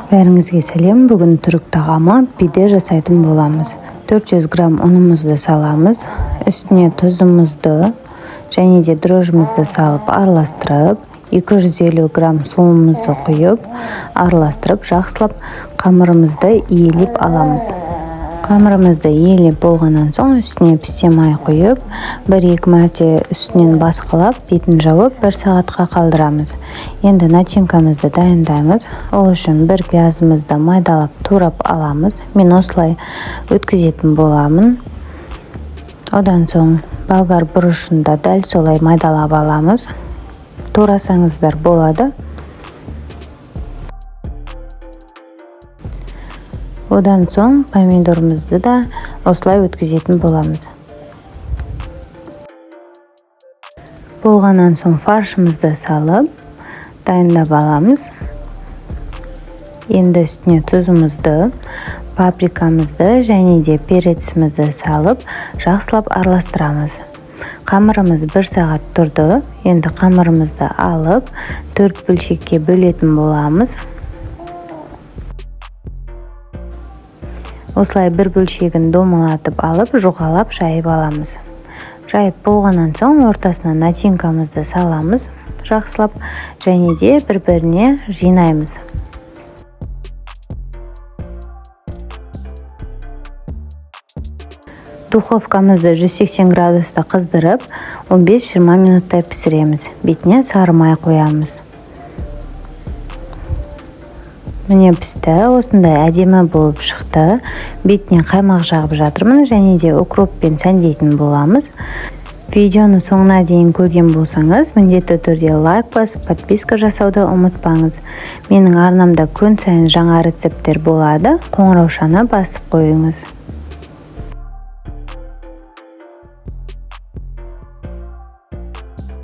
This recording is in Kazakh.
Бәріңізге сәлем. Бүгін түрік тағамы пиде жасайтын боламыз. 400 грамм ұнымызды саламыз. Үстіне тұзымызды және де дрожжымызды салып араластырып, 250 грамм суымызды құйып, араластырып, жақсылап қамырымызды иелеп аламыз. Қамырымызды иелеп болғаннан соң үстіне пісте май құйып, бір-екі мәрте үстінен басқылап, бетін жауып, бір сағатқа қалдырамыз. Енді начинкамызды дайындаймыз. Ол үшін бір пиязымызды майдалап турап аламыз. Мен осылай өткізетін боламын. Одан соң болгар бұрышын да дәл солай майдалап аламыз. Турасаңыздар болады. Одан соң помидорымызды да осылай өткізетін боламыз. Болғаннан соң фаршымызды салып дайындап аламыз. Енді үстіне тұзымызды, паприкамызды және де перецімізді салып жақсылап араластырамыз. Қамырымыз бір сағат тұрды. Енді қамырымызды алып 4 бөлшекке бөлетін боламыз. Осылай бір бөлшегін домалатып алып, жұқалап жайып аламыз. Жайып болғаннан соң ортасына начинкамызды саламыз жақсылап және де бір-біріне жинаймыз. Духовкамызды 180 градуста қыздырып, 15-20 минуттай пісіреміз. Бетіне сары май қоямыз. Міне пісті, осындай әдемі болып шықты. Бетіне қаймақ жағып жатырмын және де укроппен сәндейтін боламыз. Видеоны соңына дейін көрген болсаңыз, міндетті түрде лайк басып, подписка жасауды ұмытпаңыз. Менің арнамда күн сайын жаңа рецепттер болады. Қоңыраушаны басып қойыңыз.